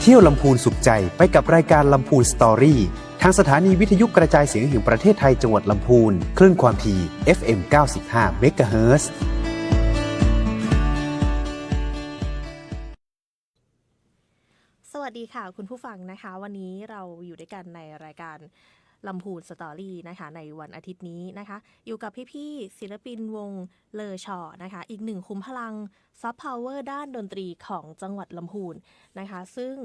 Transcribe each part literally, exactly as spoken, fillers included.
เที่ยวลำพูนสุขใจไปกับรายการลำพูนสตอรี่ ทางสถานีวิทยุกระจายเสียงแห่งประเทศไทยจังหวัดลำพูน คลื่นความถี่ เอฟเอ็ม เก้าสิบห้า เมกะเฮิรตซ์ สวัสดีค่ะคุณผู้ฟังนะคะ วันนี้เราอยู่ด้วยกันในรายการลำพูนสตอรี่นะคะ ในวันอาทิตย์นี้นะคะ อยู่กับพี่ๆศิลปินวงเลอชอนะคะ อีกหนึ่งขุมพลังซอฟต์พาวเวอร์ด้านดนตรีของจังหวัดลำพูนนะคะ ซึ่ง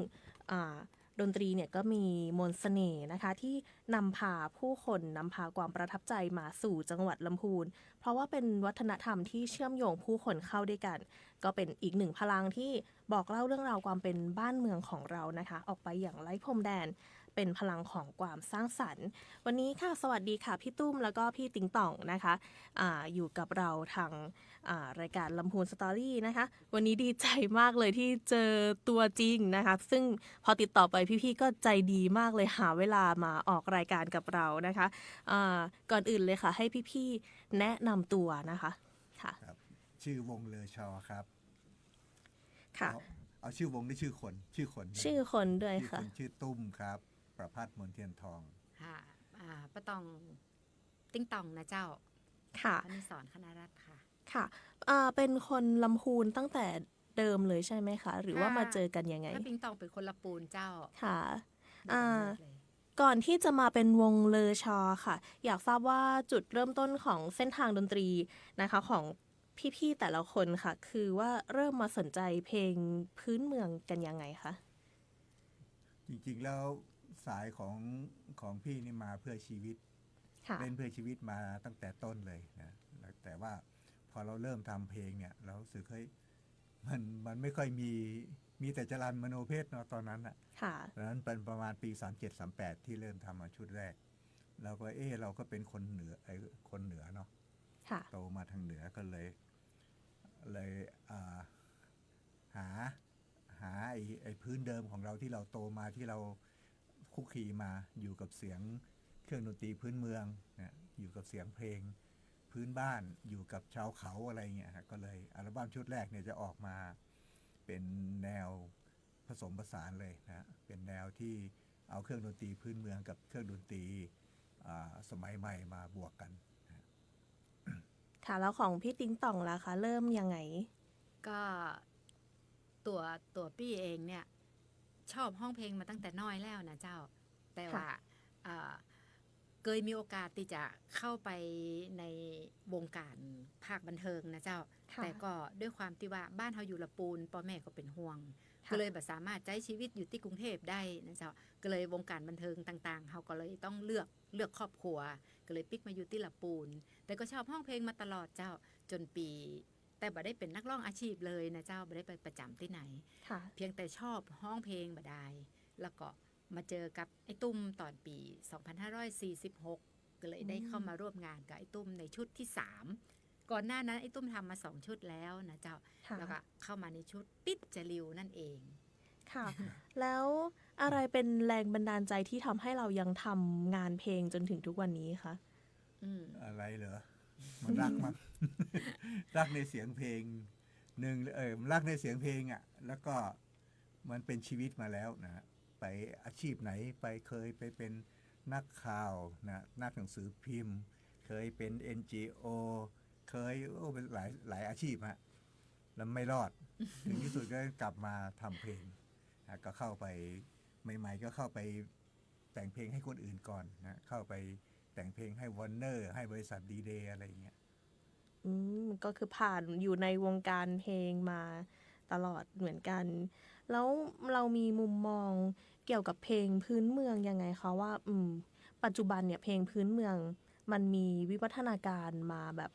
อ่า ดนตรีเนี่ยก็มีมนต์เสน่ห์นะคะ ที่นำพาผู้คน นำพาความประทับใจมาสู่จังหวัดลำพูน เพราะว่าเป็นวัฒนธรรมที่เชื่อมโยงผู้คนเข้าด้วยกัน ก็เป็นอีกหนึ่งพลังที่บอกเล่าเรื่องราวความเป็นบ้านเมืองของเรานะคะ ออกไปอย่างไร้พรมแดน เป็นพลังของความสร้างสรรค์ วันนี้ค่ะ สวัสดีค่ะพี่ตุ้มแล้วก็พี่ติ๊งต่องนะคะ อ่า อยู่กับเราทาง อ่า รายการลำพูนสตอรี่นะคะ วันนี้ดีใจมากเลยที่เจอตัวจริงนะคะ ซึ่งพอติดต่อไปพี่ๆก็ใจดีมากเลย หาเวลามาออกรายการกับเรานะคะ อ่า ก่อนอื่นเลยค่ะ ให้พี่ๆแนะนำตัวนะคะ ค่ะ ครับ ชื่อวงเลอชอครับ ค่ะ เอา เอาชื่อวงหรือชื่อคน ชื่อคน ชื่อคนด้วยค่ะ ชื่อคน ชื่อตุ้มครับ ประภัส มนเทียนทอง ค่ะ อ่า ป้าตอง ติ๊งต่องนะเจ้า ค่ะ พนิสร คณรัตน์ค่ะ ค่ะ อ่า เป็นคนลำพูนตั้งแต่เดิมเลยใช่ไหมคะ หรือว่า ค่ะ มาเจอกันยังไง ถ้าติ๊งต่องเป็นคนลำพูนเจ้า ค่ะ เดิม อ่า เลย ก่อนที่จะมาเป็นวงเลอชอค่ะ อยากทราบว่าจุดเริ่มต้นของเส้นทางดนตรีนะคะ ของพี่ๆแต่ละคนค่ะ คือว่าเริ่มมาสนใจเพลงพื้นเมืองกันยังไงคะ จริงๆแล้วสายของ ของพี่นี่มาเพื่อชีวิต ค่ะ เล่นเพื่อชีวิตมาตั้งแต่ต้นเลยนะ แล้วแต่ว่าพอเราเริ่มทำเพลงเนี่ย เรารู้สึก เฮ้ย มัน มันไม่ค่อยมี มีแต่จรัญมโนเพชรเนาะตอนนั้นน่ะ ค่ะ ตอนนั้นเป็นประมาณปีสามเจ็ดสามแปดที่เริ่มทำมาชุดแรก เราก็ เอ๊ะ เราก็เป็นคนเหนือ ไอ้ คนเหนือเนาะ ค่ะ โตมาทางเหนือก็เลย เลย อ่า หา หาไอ้ ไอ้พื้นเดิมของเราที่เราโตมา ที่เราคลุกคลีมา อยู่กับเสียงเครื่องดนตรีพื้นเมืองนะ อยู่กับเสียงเพลงพื้นบ้าน อยู่กับชาวเขาอะไรเงี้ยฮะ ก็เลยอัลบั้มชุดแรกเนี่ยจะออกมาเป็นแนวผสมผสานเลยนะ เป็นแนวที่เอาเครื่องดนตรีพื้นเมืองกับเครื่องดนตรี อ่า สมัยใหม่มาบวกกันนะ ค่ะ แล้วของพี่ติ๊งต่องล่ะคะ เริ่มยังไง ก็ ตั๋ว ตั๋วปี้เองเนี่ย ชอบฮ้องเพลงมาตั้งแต่น้อยแล้วนะเจ้า แต่ว่า ค่ะ เอ่อ เกยมีโอกาสตี้จะเข้าไปในวงการภาคบันเทิงนะเจ้า ค่ะ แต่ก็ด้วยความตี้ว่าบ้านเฮาอยู่ละปูน ป้อแม่ก็เป๋นห่วง ค่ะ ก็เลยบ่สามารถใจ๊ชีวิตอยู่ตี้กรุงเทพฯได้นะเจ้า ก็เลยวงการบันเทิงต่างๆ เฮาก็เลยต้องเลือก เลือกครอบครัว ก็เลยปิ๊กมาอยู่ตี้ละปูน แต่ก็ชอบฮ้องเพลงมาตลอดเจ้า จ๋นปี๋ แต่บ่ได้เป๋นนักฮ้องอาชีพเลยนะเจ้า บ่ได้ไปประจ๋ำตี้ไหน ค่ะ เพียงแต่ชอบฮ้องเพลงบ่ดาย แล้วก็มาเจอกับไอ้ตุ้มต๋อนปี๋สองพันห้าร้อยสี่สิบหก ก็เลยได้เข้ามาร่วมงานกับไอ้ตุ้มในชุดที่สาม ก่อนหน้านั้นไอ้ตุ้มทำมาสองชุดแล้วนะเจ้า ค่ะ แล้วก็เข้ามาในชุดติดจริวนั่นเอง ค่ะ แล้วอะไรเป๋นแรงบันดาลใจที่ทำให้เรายังทำงานเพลงจนถึงทุกวันนี้คะ อืม อะไรเหรอ มันรักมั้ง รักในเสียงเพลง หนึ่ง เอ่อ รักในเสียงเพลงอะ แล้วก็มันเป็นชีวิตมาแล้วนะฮะ ไปอาชีพไหน ไป เคยไปเป็นนักข่าวนะ นักหนังสือพิมพ์ เคยเป็น เอ็น จี โอ เคย โอ้ เป็นหลาย หลายอาชีพฮะ แล้วไม่รอด ถึงที่สุดก็กลับมาทำเพลงนะ ก็เข้าไป ใหม่ๆ ก็เข้าไปแต่งเพลงให้คนอื่นก่อนนะ เข้าไปแต่งเพลงให้วอร์เนอร์ ให้บริษัทดีเดย์ อะไรอย่างเงี้ย อืม ก็คือผ่านอยู่ในวงการเพลงมาตลอดเหมือนกัน แล้วเรามีมุมมองเกี่ยวกับเพลงพื้นเมืองยังไงคะ ว่า อืม ปัจจุบันเนี่ยเพลงพื้นเมืองมันมีวิวัฒนาการมาแบบ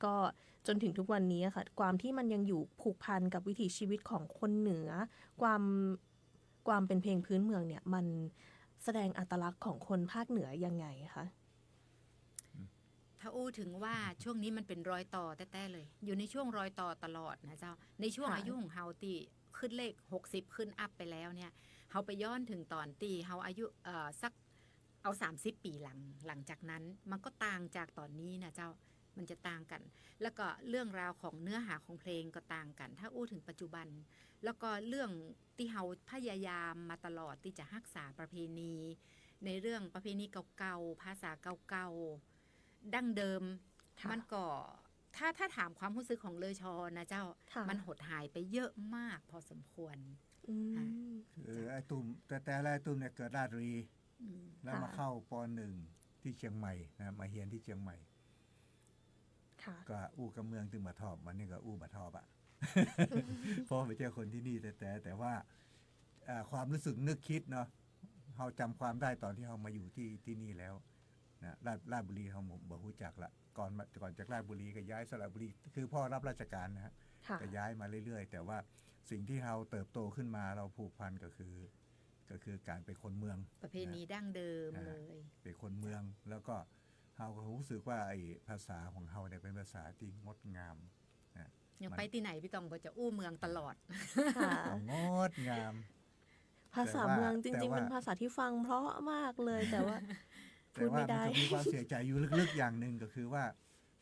ก็จนถึงทุกวันนี้อะค่ะ ความที่มันยังอยู่ผูกพันกับวิถีชีวิตของคนเหนือ ความ ความเป็นเพลงพื้นเมืองเนี่ย มันแสดงอัตลักษณ์ของคนภาคเหนือยังไงคะ ถ้าอู้ถึงว่าช่วงนี้มันเป๋นรอยต่อแต๊ๆ เลย อยู่ในช่วงรอยต่อตลอดนะเจ้า ในช่วง ค่ะ อายุของเฮาตี้ขึ้นเลขหกสิบขึ้นอัพไปแล้วเนี่ย เฮาไปย้อนถึงต๋อนตี้เฮาอายุ เอ่อ สัก เอาสามสิบปี๋หลัง หลังจากนั้นมันก็ต่างจากต๋อนนี้นะเจ้า มันจะต่างกั๋น แล้วก็เรื่องราวของเนื้อหาของเพลงก็ต่างกั๋น ถ้าอู้เถิงปัจจุบัน แล้วก็เรื่องตี้เฮาพยายามมาตลอดตี้จะฮักษาประเพณี ในเรื่องประเพณีเก่าๆ ภาษาเก่าๆ ดั้งเดิม ค่ะ มันก็ ถ้า ถ้าถามความฮู้สึกของเลอชอนะเจ้า ค่ะ มันหดหายไปเยอะมากพอสมควร อืม อ่ะ คือไอ้ตุ้ม แต่ แต่ละไอ้ตุ้มเนี่ยเกิดราชบุรี อืม แล้วมา ค่ะ เข้า ป.หนึ่ง ตี้เจียงใหม่นะ มาเฮียนตี้เจียงใหม่ ค่ะ ก็อู้กำเมืองตึงบ่าทอบ วันนี้ก็อู้บ่าทอบอะ เพราะว่าบ่ใจ้คนตี้นี่แต๊ๆ แต่ว่า อ่า ความฮู้สึกนึกกึ๊ดเนาะ เฮาจำความได้ต๋อนตี้เฮามาอยู่ตี้ ตี้นี่แล้วนะ ราช ราชบุรีเฮาบ่ บ่ฮู้จักละ ก่อนมา ก่อนจากราชบุรีก็ย้ายสระบุรี คือพ่อรับราชก๋านนะฮะ ค่ะ ก็ย้ายมาเรื่อยๆ แต่ว่าสิ่งตี้เฮาเติบโตขึ้นมา เฮาผูกพันก็คือ ก็คือก๋านเป๋นคนเมือง ประเพณี นะ ดั้งเดิม อ่า เลย เป๋นคนเมือง แล้วก็เฮาก็ฮู้สึกว่าไอ้ภาษาของเฮาเนี่ยเป๋นภาษาตี้งดงามนะ ยัง มัน ไปตี้ไหนปี้ต่องก็จะอู้เมืองตลอด ค่ะ งดงาม ภาษาเมือง แต่ว่า จริงๆ แต่ว่า เป๋นภาษาตี้ฟังเพราะมากเลย แต่ว่า แต่ว่า พูดไม่ได้ มันก็มีความเสียใจ๋อยู่ลึกๆ อย่างนึ่งก็คือว่า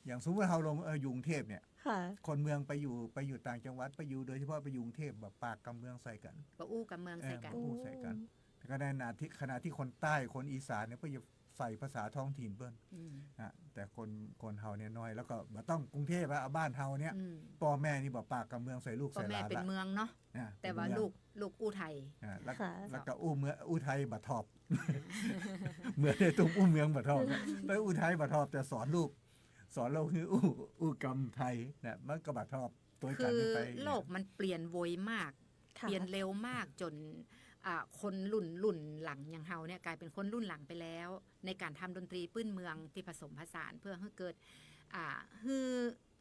อย่างสมมุติเฮาลง เอ่อ อยู่กรุงเทพฯเนี่ย ค่ะ คนเมืองไปอยู่ ไปอยู่ต่างจังหวัด ไปอยู่ โดยเฉพาะไปอยู่กรุงเทพฯ บ่ปากกำเมืองใส่กั๋น บ่อู้กำเมืองใส่กั๋น เออ บ่อู้ใส่กั๋น อืม แต่ขณะตี้ ขณะตี้คนใต้ คนอีสานเนี่ย เปิ้นจะใส่ภาษาท้องถิ่นเปิ้น อืม นะ แต่คน คนเฮาเนี่ยน้อย แล้วก็บ่ต้องกรุงเทพฯอะ บ้านเฮาเนี่ย อืม ป้อแม่นี่บ่ปากกำเมืองใส่ลูก ป้อแม่ ใส่หลานละ เป๋นเมืองเนาะ นะ แต่ว่า เป๋นเมือง ลูก ลูกอู้ไทย อ่า แล้ว ค่ะ แล้วก็อู้เมือง อู้ไทยบ่ทอบ เหมือนไอ้ตุ้มอู้เมืองบ่ทอบนะ ไปอู้ไทยบ่ทอบ แต่สอนลูก สอนลูกหื้ออู้ อู้กำไทยนะ มันก็บ่ทอบ ตวยกั๋นไป คือโลกมันเปลี่ยนไวมาก ค่ะ เปลี่ยนเร็วมาก จ๋น อ่า คนรุ่น รุ่นหลังอย่างเฮาเนี่ย ก๋ายเป๋นคนรุ่นหลังไปแล้ว ในก๋านทำดนตรีปื้นเมืองตี้ผสมผสาน เปื้อหื้อเกิด อ่า หื้อ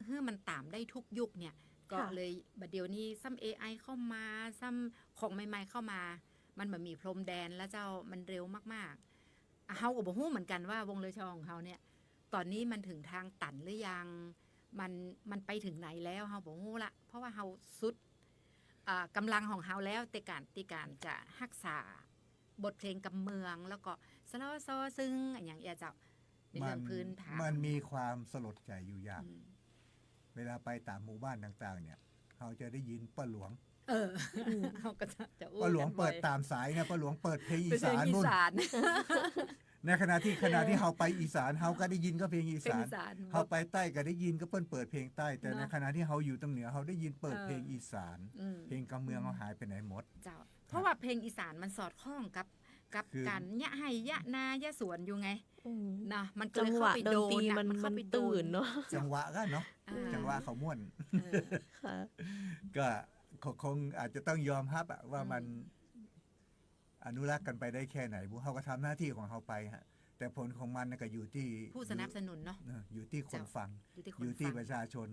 หื้อมันต๋ามได้ทุกยุคเนี่ย ก็ ค่ะ เลย บ่าเดี่ยวนี้ซ้ำ เอไอ เข้ามา ซ้ำของใหม่ๆ เข้ามา มันบ่มีพรมแดนแล้วเจ้า มันเร็วมากๆ เฮาก็บ่ฮู้เหมือนกั๋นว่าวงเลอชอของเฮาเนี่ย ต๋อนนี้มันเถิงตางตันหรือยัง มัน มันไปเถิงไหนแล้ว เฮาบ่ฮู้ละ เพราะว่าเฮาสุด อ่า ก๋ำลังของเฮาแล้ว ตี้ก๋าน ตี้ก๋านจะฮักษาบทเพลงกำเมือง แล้วก็สะเลาะซ้อซึ่งอะหยังเอี้ยเจ้า ในเรื่อง มัน พื้นฐาน มันมีความสลดใจ๋อยู่อย่าง อืม เวลาไปต๋ามหมู่บ้านต่างๆ เนี่ย เฮาจะได้ยินป้อหลวง เออ อืม เฮาก็จะ จะอู้ ป้อหลวง กั๋นบ่อย เปิดต๋ามสายเนี่ย ป้อหลวงเปิดเพลงอีสาน เป๋นเพลงอีสาน ในขณะตี้ ขณะตี้เฮาไปอีสาน เฮาก็ได้ยินก็เพลงอีสาน เพลงอีสาน เฮาไปใต้ก็ได้ยินก็เปิ้นเปิดเพลงใต้ แต่ เนาะ ในขณะตี้เฮาอยู่ตางเหนือ เฮาได้ยินเปิด เออ เพลงอีสาน อืม เพลงกำเมือง อืม เฮาหายไปไหนหมด เจ้า เพราะว่าเพลงอีสานมันสอดคล้องกับ กับ คือ ก๋านเยียะไฮ่เยียะนาเยียะสวนอยู่ไง อืม เนาะ มันก็เลยเข้าไปโดนน่ะ จังหวะดนตรีมัน มันเข้าไปโดน มันตื่นเนาะ จังหวะกั๋นเนาะ อ่า จังหวะเขาม่วน เออ ค่ะ ก็คง คงอาจจะต้องยอมฮับอะว่ามัน อืม อนุรักษ์กั๋นไปได้แค่ไหน พวกเฮาก็ทำหน้าตี้ของเฮาไปฮะ แต่ผลของมันน่ะก็อยู่ตี้ ผู้สนับสนุนเนาะ เออ อยู่ตี้คนฟัง เจ้า อยู่ตี้คนฟัง อยู่ตี้ประชาชน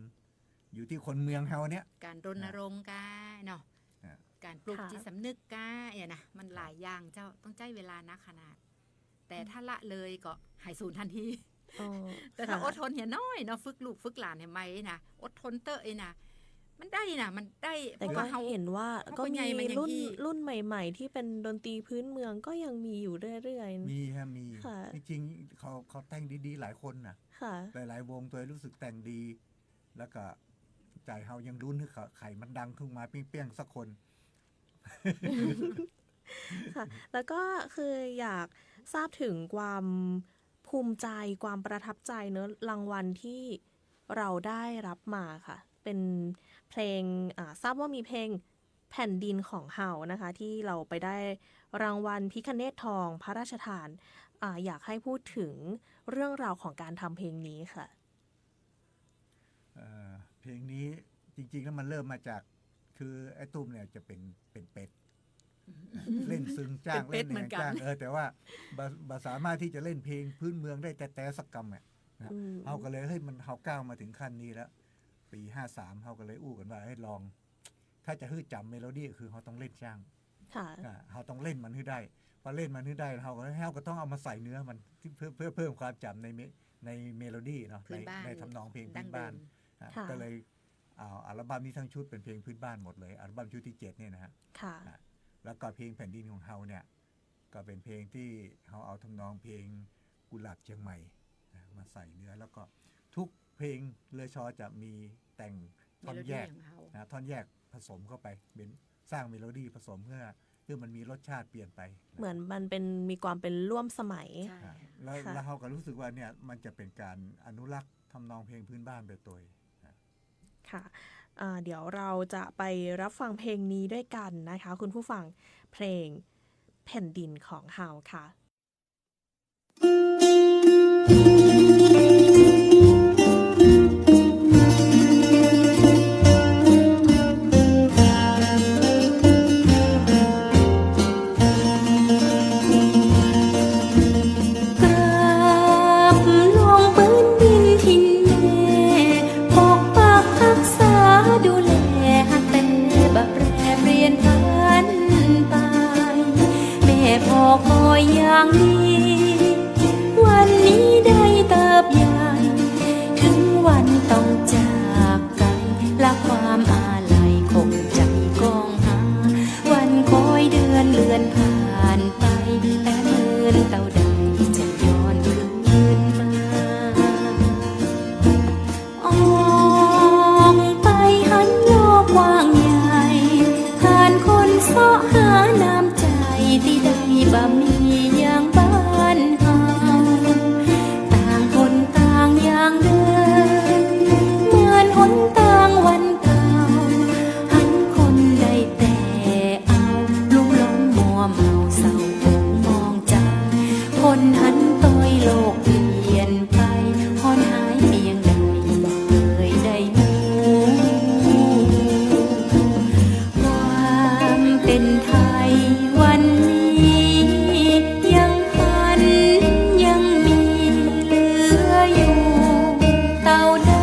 อยู่ตี้คนเมืองเฮาเนี่ย ก๋านรณรงค์ก้าเนาะ อ่ะ ก๋านปลุก ค่ะ จิตสำนึกก้าเนี่ยนะ มันหลายอย่างเจ้า ต้องใจ๊เวลานักขนาด แต่ถ้าละเลยก็หายสูญทันที อ๋อ แต่ถ้า ค่ะ อดทนเหียน้อยเนาะ ฝึกลูกฝึกหลานเหียใหม่นะ อดทนเต๊อะเอ้ยนะ มันได้นะ มันได้ แต่ เพราะว่าเฮา ก็เห็นว่า เฮาก็ ก็มี ใหญ่มาอย่าง รุ่น อี้ รุ่นใหม่ๆ ที่เป็นดนตรีพื้นเมืองก็ยังมีอยู่เรื่อยๆ มีฮะ มี ค่ะ จริงๆ เขา เขาแต่งดีๆ หลายคนน่ะ ค่ะ หลายๆ วงตวยรู้สึกแต่งดี แล้วก็ใจ๋เฮายังลุ้นหื้อเขา ใผมันดังขึ้นมาเปี้ยงๆ สักคน ค่ะ แล้วก็คืออยากทราบถึงความภูมิใจ ความประทับใจเนอะ รางวัลที่เราได้รับมาค่ะ เป็นเพลง อ่า ทราบว่ามีเพลงแผ่นดินของเฮานะคะ ที่เราไปได้รางวัลพิคเนศทองพระราชทาน อ่า อยากให้พูดถึงเรื่องราวของการทำเพลงนี้ค่ะ เอ่อ เพลงนี้จริงๆ แล้วมันเริ่มมาจาก คือไอ้ตุ้มเนี่ยจะเป๋น เป๋นเป็ด เล่นซึ่งจ้าง เป๋นเป็ด เล่นยังไง เหมือนกั๋น จ้าง เออ แต่ว่าบ่ บ่สามารถตี้จะเล่นเพลงพื้นเมืองได้แต๊ๆ สักกำเนี่ยนะ อืม เฮาก็เลย เฮ้ย มัน เฮาก้าวมาเถิงขั้นนี้แล้ว ปี๋ห้าสาม เฮาก็เลยอู้กั๋นว่า เฮ้ย ลอง ถ้าจะหื้อจ๋ำเมโลดี้ คือเฮาต้องเล่นจ้าง ค่ะ อ่า เฮาต้องเล่นมันหื้อได้ พอเล่นมันหื้อได้ เฮาก็ เฮาก็ต้องเอามาใส่เนื้อมัน เพื่อ เพื่อเพิ่มความจ๋ำในเม ในเมโลดี้เนาะ พื้นบ้าน ใน ในทำนองเพลงพื้นบ้าน ดั้งเดิม อ่ะ ค่ะ ก็เลยเอาอัลบั้มนี้ทั้งชุดเป๋นเพลงพื้นบ้านหมดเลย อัลบั้มชุดตี้เจ็ดเนี่ยนะฮะ ค่ะ อ่ะ แล้วก็เพลงแผ่นดินของเฮาเนี่ย ก็เป๋นเพลงตี้เฮาเอาทำนองเพลงกุหลาบเจียงใหม่นะ มาใส่เนื้อ แล้วก็ทุก เพลงเรือชอจะมีแต่งท่อนแยก เมโลดี้ของเขา นะ ท่อนแยกผสมเข้าไป เป็นสร้างเมโลดี้ผสมเพื่อ คือมันมีรสชาติเปลี่ยนไปนะ เหมือนมันเป็น มีความเป็นร่วมสมัย ใช่ อ่า แล้ว ค่ะ แล้วเฮาก็รู้สึกว่าเนี่ยมันจะเป็นการอนุรักษ์ทำนองเพลงพื้นบ้านไปโตยนะ ค่ะ อ่า เดี๋ยวเราจะไปรับฟังเพลงนี้ด้วยกันนะคะ คุณผู้ฟัง เพลงแผ่นดินของเฮาค่ะ กราบลงปื๊นดินถิ่นแม่ ปกปักฮักษาดูแล หากแต่บ่แปรเปลี่ยนผันไป แม่พ่อคอยอย่างนี้ วันนี้ได้เติบใหญ่ ถึงวันต้องจากกัน และความอาลัยคงใจก้องหา วันคอยเดือนเลือนผ่านไป แต่เมินเต้าใดจะย้อนคืนมา ออกไปหันโลกกว้างใหญ่ หาคนเสาะหาน้ำใจ ตี้ได้บ่มีอย่างบ้านเฮา ต่างคนต่างอย่างเดิน เหมือนหนตางวันเก่า หันคนได้แต่เอา ลุ่มหลงมัวเมาเศร้าหมองใจ คนหันโตยโลกเปลี่ยนไป ฮ้อนหายเปียงใดบ่เคยได้ฮู้ ความเป็นไทยวันนี้ ยังหันยังมีเหลืออยู่เต้าใด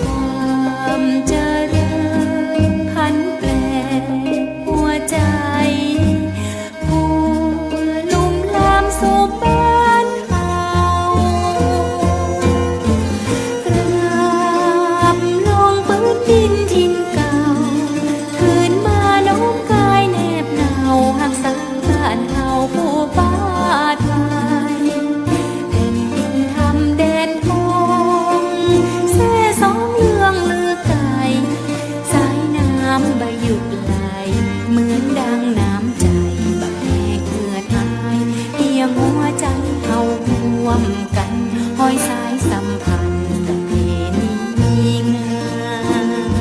ความเจริญผันแปรหัวใจ ผู้ลุ่มลามสู่บ้านเฮา กราบลงปื๊นดินถิ่นเก่า คืนมาน้อมกายแนบเหนา ฮักษาบ้านเฮาผู้ปาดไว้ แผ่นดินธรรมแดนทอง แซ่ซ้องเรื่องลือไกล สายน้ำบ่หยุดไหล เหมือนดังน้ำใจบ่แห้งเหือดหาย เคียงหัวใจเฮาร่วมกัน ห้อยสายสัมพันธ์ประเพณีงาม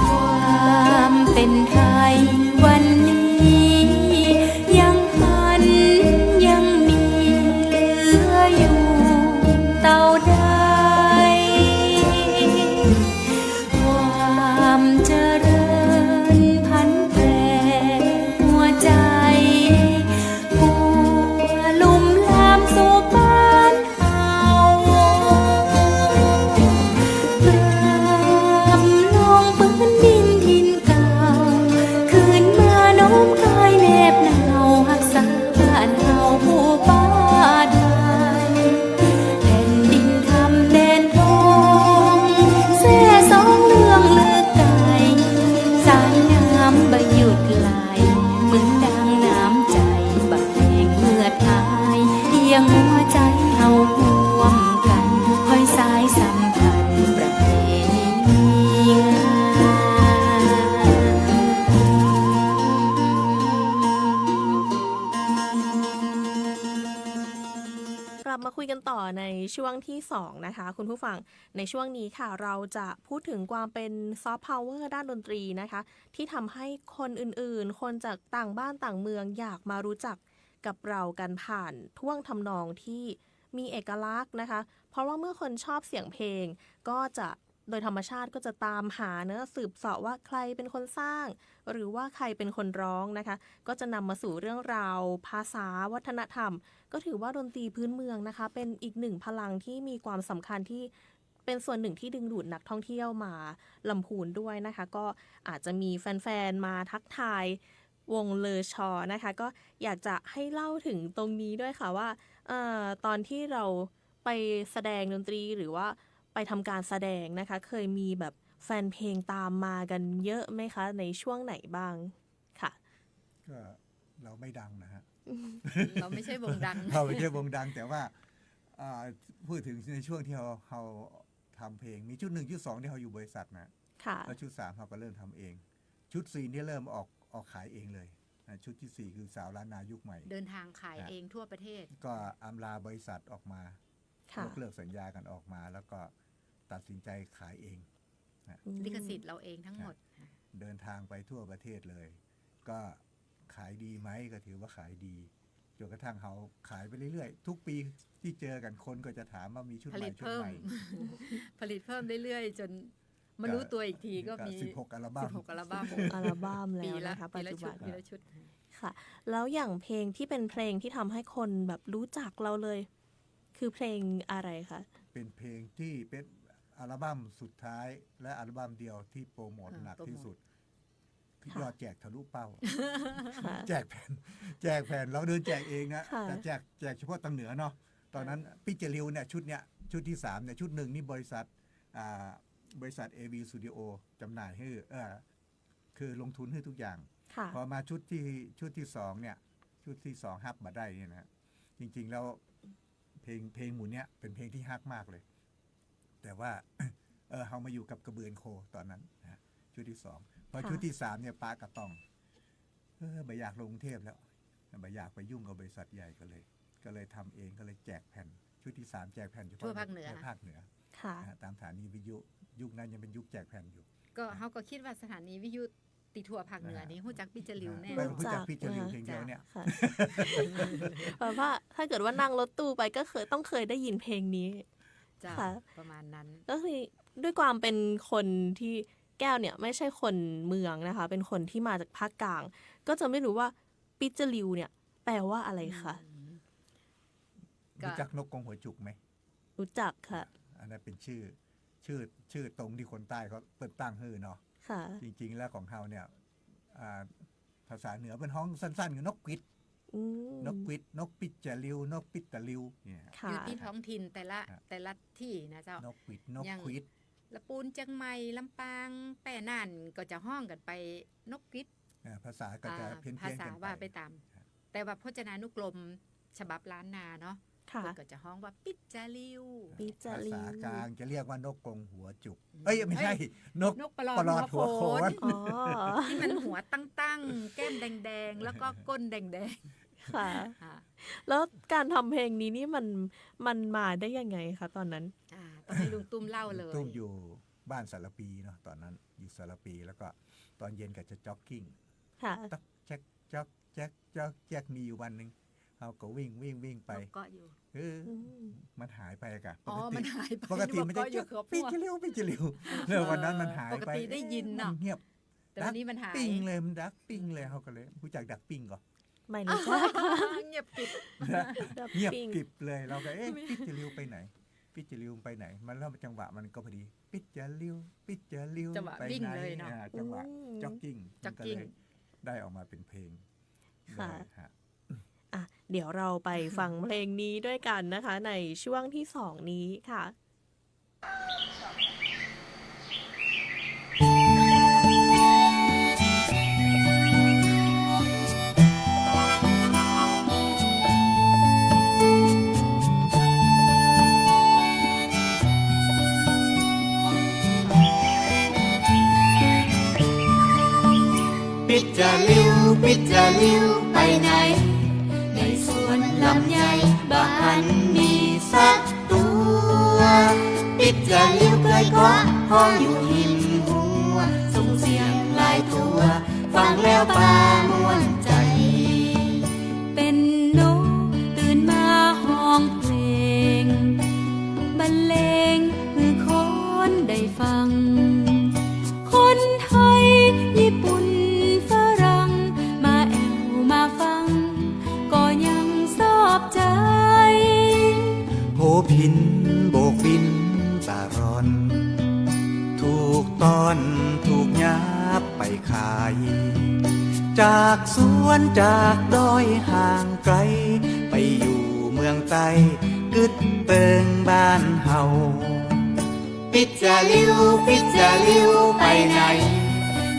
ความเป็นไทยวันนี้ ยังหันยังมีเหลืออยู่เต้าใด ความเจริญผันแปรหัวใจ ผู้ลุ่มลามสู่บ้านเฮา กราบลงปื๊นดินถิ่นเก่า คืนมาน้อมกายแนบเหนา ฮักษาบ้านเฮาผู้ปาดไว้ แผ่นดินธรรมแดนทอง แซ่ซ้องเรื่องลือไกล สายน้ำบ่หยุดไหล เหมือนดังน้ำใจบ่แห้งเหือดหาย เคียงหัวใจเฮาร่วมกัน ห้อยสายสัมพันธ์ประเพณีงาม กลับมาคุยกันต่อในช่วงที่สองนะคะ คุณผู้ฟัง ในช่วงนี้ค่ะ เราจะพูดถึงความเป็นซอฟต์พาวเวอร์ด้านดนตรีนะคะ ที่ทำให้คนอื่นๆ คนจากต่างบ้านต่างเมืองอยากมารู้จักกับเรากันผ่านท่วงทำนองที่มีเอกลักษณ์นะคะ เพราะว่าเมื่อคนชอบเสียงเพลงก็จะ โดยธรรมชาติก็จะตามหาเนอะ สืบเสาะว่าใครเป็นคนสร้าง หรือว่าใครเป็นคนร้องนะคะ ก็จะนำมาสู่เรื่องราว ภาษา วัฒนธรรม ก็ถือว่าดนตรีพื้นเมืองนะคะ เป็นอีกหนึ่งพลังที่มีความสำคัญ ที่เป็นส่วนหนึ่งที่ดึงดูดนักท่องเที่ยวมาลำพูนด้วยนะคะ ก็อาจจะมีแฟนๆ มาทักทายวงเลอชอนะคะ ก็อยากจะให้เล่าถึงตรงนี้ด้วยค่ะว่า เอ่อ ตอนที่เราไปแสดงดนตรี หรือว่าไปทำการแสดงนะคะ เคยมีแบบแฟนเพลงตามมากันเยอะไหมคะ ในช่วงไหนบ้างค่ะ ก็เราไม่ดังนะฮะ เราไม่ใช่วงดัง เราไม่ใช่วงดัง แต่ว่า อ่า พูดถึงในช่วงที่เรา เราทำเพลง มีชุดหนึ่ง ชุดสอง ที่เราอยู่บริษัทนะ ค่ะ แล้วชุดสามเราก็เริ่มทำเอง ชุดสี่นี่เริ่มออก ออกขายเองเลยนะ ชุดที่สี่คือสาวล้านนายุคใหม่ เดินทางขาย ฮะ เองทั่วประเทศ ก็อำลาบริษัทออกมา ค่ะ ยกเลิกสัญญากันออกมา แล้วก็ตัดสินใจขายเองนะ อืม ลิขสิทธิ์เราเองทั้งหมด ฮะ เดินทางไปทั่วประเทศเลย ก็ขายดีไหม ก็ถือว่าขายดี จนกระทั่งเราขายไปเรื่อยๆ ทุกปีที่เจอกัน คนก็จะถามว่ามีชุดใหม่ ผลิตเพิ่ม ชุดใหม่ ผลิตเพิ่มเรื่อยๆ จนมารู้ตัวอีกทีก็ ก็ มี สิบหกอัลบั้ม สิบหกอัลบั้ม อัลบั้มแล้วนะคะ ปีละชุด ปัจจุบัน ปีละชุด ค่ะ แล้วอย่างเพลงที่เป็นเพลงที่ทำให้คนแบบรู้จักเราเลย คือเพลงอะไรคะ เป็นเพลงที่เป็นอัลบั้มสุดท้ายและอัลบั้มเดียวที่โปรโมท อ่า หนักที่สุด โปรโมท ค่ะ ยอดแจกทะลุเป้า ค่ะ แจกแผ่น แจกแผ่น เราเดินแจกเองนะ ค่ะ แต่แจก แจกเฉพาะตางเหนือเนาะ ตอนนั้น เออ ปิ๊กจาริวเนี่ย ชุดเนี้ย ชุดที่สามเนี่ย ชุดหนึ่งนี่บริษัท อ่า บริษัท เอวี สตูดิโอ จำหน่ายหื้อ เอ่อ คือลงทุนหื้อทุกอย่าง ค่ะ พอมาชุดที่ ชุดที่สองเนี่ย ชุดที่สองฮับบ่ได้เนี่ยนะ จริงๆ แล้วเพลง เพลงหมู่เนี้ยเป็นเพลงที่ฮักมากเลย แต่ว่า เออ เรามาอยู่กับกระเบือนโคตอนนั้นนะ ชุดที่สอง พอ ค่ะ ชุดที่สามเนี่ยปะกะต้อง เออ บ่อยากลงกรุงเทพฯแล้ว บ่อยากไปยุ่งกับบริษัทใหญ่ ก็เลย ก็เลยทำเอง ก็เลยแจกแผ่น ชุดที่สามแจกแผ่นเฉพาะ ทั่วภาคเหนือ ในภาคเหนือ ค่ะ นะฮะ ตามสถานีวิทยุ ยุคนั้นยังเป็นยุคแจกแผ่นอยู่ ก็ นะ เฮาก็คิดว่าสถานีวิทยุตี้ทั่วภาคเหนือนี่ อ่า ฮู้จักปิ๊กจาริวแน่ เปิ้นฮู้จักปิ๊กจาริวเพียงเดียวเนี่ย ค่ะ แบบว่าถ้าเกิดว่านั่งรถตู้ไปก็เคย ต้องเคยได้ยินเพลงนี้ เจ้า ค่ะ ประมาณนั้น ก็คือด้วยความเป็นคนที่ แก้วเนี่ยไม่ใช่คนเมืองนะคะ เป็นคนที่มาจากภาคกลาง ก็จะไม่รู้ว่าปิ๊กจาริวเนี่ยแปลว่าอะไรคะ อืม รู้จักนกกรงหัวจุกไหม รู้จักค่ะ อันนั้นเป็นชื่อ ชื่อ ชื่อตรงที่คนใต้เขาเปิ้นตั้งหื้อเนาะ ค่ะ จริงๆ แล้วของเฮาเนี่ย อ่า ภาษาเหนือเปิ้นฮ้องสั้นๆ คือนกกวิด อืม นกกวิด นกปิ๊กจาริว นกปิ๊กตาริวเนี่ย ค่ะ อยู่ตี้ท้องถิ่นแต่ละ ฮะ แต่ละตี้นะเจ้า นกกวิด นกขวิด อย่างละปูน เจียงใหม่ ลำปาง แป้น่าน ก็จะฮ้องกั๋นไปนกกวิด อ่า ภาษาก็จะ อ่า เพี้ยนๆ กั๋นไป ภาษาว่าไปต๋าม ฮะ แต่ว่าพจนานุกรมฉบับล้านนาเนาะ ค่ะ เปิ้นก็จะฮ้องว่าปิ๊กจาริว ปิ๊กจาริว ภาษากลางจะเรียกว่านกกรงหัวจุก อืม เอ้ย ไม่ใช่ เอ้ย นก นกประหลอด ประหลอดหัวโขน หัวโขน อ๋อ ตี้มันหัวตั้งๆ แก้มแดงๆ แล้วก็ก้นแดงๆ ค่ะ ค่ะ แล้วการทำเพลงนี้นี่มัน มันมาได้ยังไงคะตอนนั้น อ่า ต้องให้ลุงตุ้มเล่าเลย ลุงตุ้มอยู่บ้านสารภีเนาะ ตอนนั้นอยู่สารภี แล้วก็ตอนเย็นก็จะจ็อกกิ้ง ค่ะ ตั๊กแจ๊ก จ๊อกแจ๊ก จ๊อกแจ๊ก มีอยู่วันหนึ่ง เฮาก็วิ่ง วิ่ง วิ่งไป นกเกาะอยู่ เออ อืม มันหายไปอะกะ อ๋อ ปกติ มันหายไป ปกติมันจะ นึกว่าเกาะอยู่ เกือบ ปิ๊กจาริว ปิ๊กจาริว แล้ววันนั้นมันหายไป ปกติได้ยินเนาะ มันเงียบ แต่วันนี้มันหาย ดับปิ้งเลย มันดับปิ้งเลย เฮาก็เลย ฮู้จักดับปิ้งก่อ ไม่รู้จัก เงียบกริบ ดับปิ้ง เงียบกริบเลย เราก็ เอ๊ะ ปิ๊กจาริวไปไหน ปิ๊กจาริวไปไหน มัน แล้วจังหวะมันก็พอดี ปิ๊กจาริว ปิ๊กจาริว จังหวะ ไปไหน วิ่งเลยเนาะ อ่า จังหวะ อืม จ็อกกิ้ง จ็อกกิ้ง มันก็เลยได้ออกมาเป็นเพลง ค่ะ เลยฮะ อ่ะ เดี๋ยวเราไปฟังเพลงนี้ด้วยกันนะคะ ในช่วงที่สองนี้ค่ะ ปิ๊กจาริว ปิ๊กจาริว ไปไหน ในสวนลำไย บ่หันมีสักตัว ปิ๊กจาริวเกยเกาะ เกาะอยู่หิมหัว ส่งเสียงหลายตัว ฟังแล้วป่าม่วนใจ๋ เป็นนกตื่นมาฮ้องเพลง บรรเลงหื้อคนได้ฟัง โบกบิณฑบาตรอน ถูกต้อนถูกยับไปขาย จากสวนจากดอยห่างไกล ไปอยู่เมืองใต้ กึ๊ดเติงบ้านเฮา ปิ๊ดจ๋าลิ้ว ปิ๊ดจ๋าลิ้วไปไหน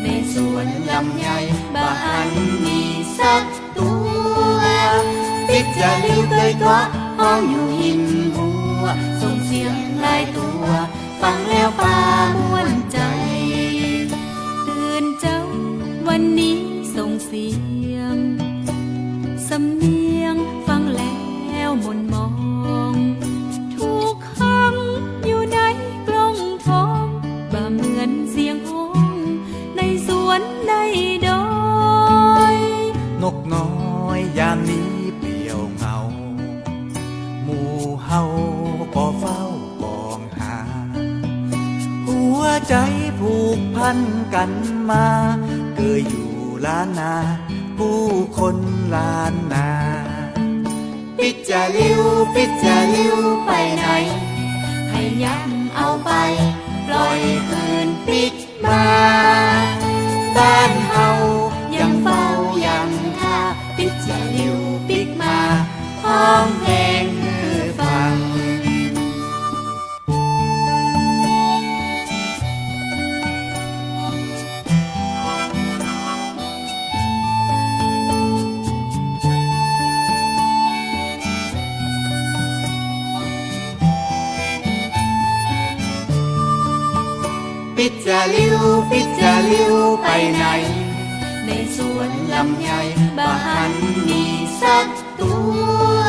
ในสวนลำไยบ่หันมีสักตัว ปิ๊ดจ๋าลิ้วเกยเกาะฮ้องอยู่หิมหัว ส่งเสียงหลายตัว ฟังแล้วปาม่วนใจ๋ ตื่นเจ๊าวันนี้ส่งเสียง สำเนียงฟังแล้วหม่นหมอง ถูกขังอยู่ในกล่องทอง บ่เหมือนเสียงฮ้องในสวนในดอย นกน้อยยามนี้เปลี่ยวเหงา หมู่เฮาก็เฝ้าปองหา หัวใจ๋ผูกพันกั๋นมา เกยอยู่ล้านนา กู้คนล้านนา ปิ๊ดจ๋าลิ้ว ปิ๊ดจ๋าลิ้วไปไหน ใผยับเอาไป ปล่อยคืนปิ๊กมา บ้านเฮายังเฝ้ายังท่า ปิ๊ดจ๋าลิ้วปิ๊กมา ฮ้องเพลงหื้อฟัง ปิ๊ดจ๋าลิ้ว ปิ๊ดจ๋าลิ้วไปไหน ในสวนลำไยบ่หันมีสัก ตัว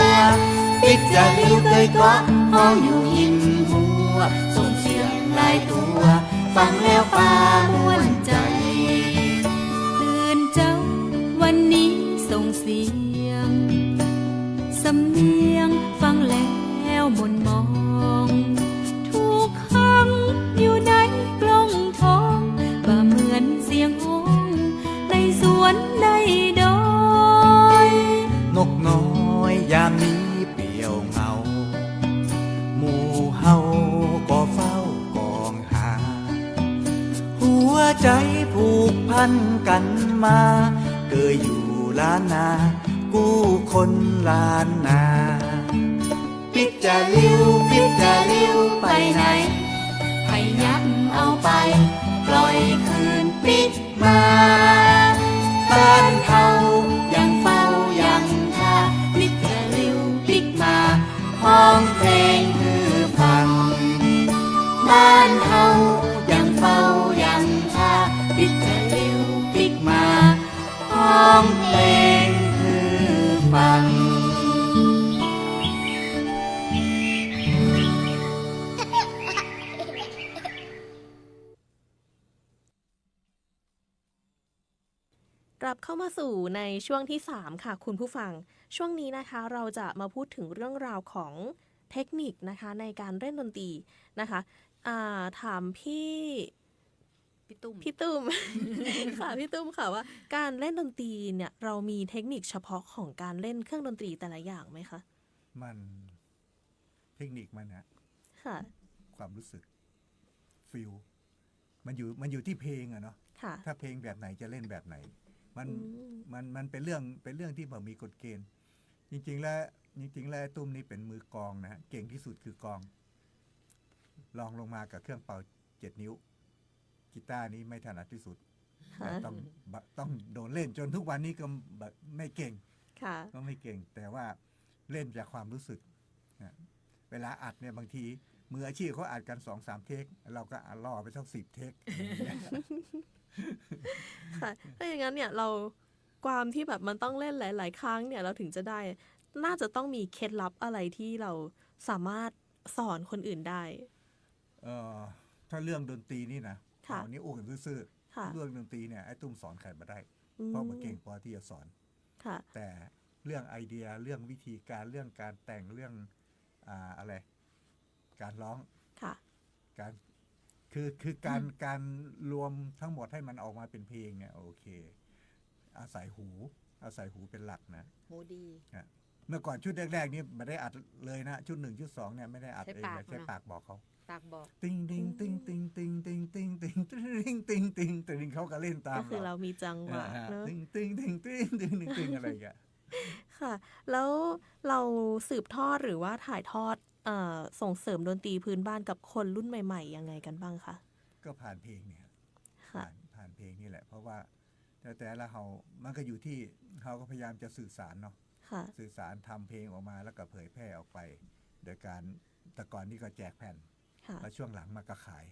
ปิ๊ดจ๋าลิ้วเกยเกาะ ฮ้องอยู่หิมหัว ส่งเสียงหลายตัว ฟังแล้วปาม่วนใจ๋ ตื่นเจ๊าวันนี้ส่งเสียง สำเนียงฟังแล้วหม่นหมอง ถูกขังอยู่ในกล่องทอง บ่เหมือนเสียงฮ้อง ในสวนในดอย นกน้อยยามนี้เปลี่ยวเหงา หมู่เฮาก็เฝ้าปองหา หัวใจ๋ผูกพันกั๋นมา เกยอยู่ล้านนา กู้คนล้านนา ปิ๊ดจ๋าลิ้ว ปิ๊ดจ๋าลิ้วไปไหน ใผยับเอาไป ปล่อยคืนปิ๊กมา บ้านเฮายังเฝ้ายังท่า ปิ๊ดจ๋าลิ้วปิ๊กมา ฮ้องเพลงหื้อฟัง บ้านเฮายังเฝ้ายังท่า ปิ๊ดจ๋าลิ้วปิ๊กมา ฮ้องเพลงหื้อฟัง กลับเข้ามาสู่ในช่วงที่สามค่ะคุณผู้ฟัง ช่วงนี้นะคะ เราจะมาพูดถึงเรื่องราวของเทคนิคนะคะ ในการเล่นดนตรีนะคะ อ่า ถามพี่ พี่ตุ้ม พี่ตุ้ม ค่ะ พี่ตุ้มค่ะ ว่าการเล่นดนตรีเนี่ย เรามีเทคนิคเฉพาะของการเล่นเครื่องดนตรีแต่ละอย่างไหมคะ มัน เทคนิคมันฮะ ค่ะ ความรู้สึก feel มันอยู่ มันอยู่ที่เพลงอะเนาะ ค่ะ ถ้าเพลงแบบไหนจะเล่นแบบไหน มัน อืม มัน มันเป็นเรื่อง เป็นเรื่องที่บ่มีกฎเกณฑ์ จริงๆ แล้ว จริงๆ แล้วไอ้ตุ้มนี่เป็นมือกลองนะฮะ เก่งที่สุดคือกลอง รองลงมากับเครื่องเป่าเจ็ดนิ้ว กีตาร์นี้ไม่ถนัดที่สุด ค่ะ ต้อง ต้องโดนเล่นจนทุกวันนี้ก็แบบไม่เก่ง ค่ะ ก็ไม่เก่ง แต่ว่าเล่นจากความรู้สึกนะ เวลาอัดเนี่ย บางทีมืออาชีพเขาอัดกันสองสามเทค เราก็รอไปสักสิบเทค ค่ะ ถ้าอย่างนั้นเนี่ย เรา ความที่แบบมันต้องเล่นหลายๆ ครั้งเนี่ย เราถึงจะได้ น่าจะต้องมีเคล็ดลับอะไรที่เราสามารถสอนคนอื่นได้ เอ่อ ถ้าเรื่องดนตรีนี่นะ ค่ะ เอานี้อู้กันซื่อๆ ค่ะ เรื่องดนตรีเนี่ย ไอ้ตุ้มสอนใครบ่ได้ อืม เพราะบ่เก่งพอที่จะสอน ค่ะ แต่เรื่องไอเดีย เรื่องวิธีการ เรื่องการแต่ง เรื่อง อ่า อะไร การร้อง ค่ะ การ คือ คือการ อืม การรวมทั้งหมดให้มันออกมาเป็นเพลงเนี่ย โอเค อาศัยหู อาศัยหูเป็นหลักนะ หูดี ฮะ เมื่อก่อนชุดแรกๆ นี่ไม่ได้อัดเลยนะ ชุดหนึ่งชุดสองเนี่ยไม่ได้อัดเองเลย ใช้ปาก ใช้ปากบอกเขา ปากบอก ติ๊งติ๊งติ๊งติ๊งติ๊งติ๊งติ๊งติ๊งติ๊งติ๊งติ๊งติ๊ง เขาก็เล่นตาม ก็คือ เรา เรามีจังหวะ เออฮะ เนอะ ติ๊งติ๊งติ๊งติ๊งติ๊งติ๊งติ๊งอะไรอย่างเงี้ย ค่ะ แล้วเราสืบทอดหรือว่าถ่ายทอด เอ่อ ส่งเสริมดนตรีพื้นบ้านกับคนรุ่นใหม่ๆ ยังไงกันบ้างคะ ก็ผ่านเพลงเนี่ย ค่ะ ผ่าน ผ่านเพลงนี่แหละ เพราะว่าแต่ แต่ละเฮา มันก็อยู่ที่เฮาก็พยายามจะสื่อสารเนาะ ค่ะ สื่อสารทำเพลงออกมาแล้วก็เผยแพร่ออกไป โดยการ แต่ก่อนนี่ก็แจกแผ่น ค่ะ แล้วช่วงหลังมาก็ขาย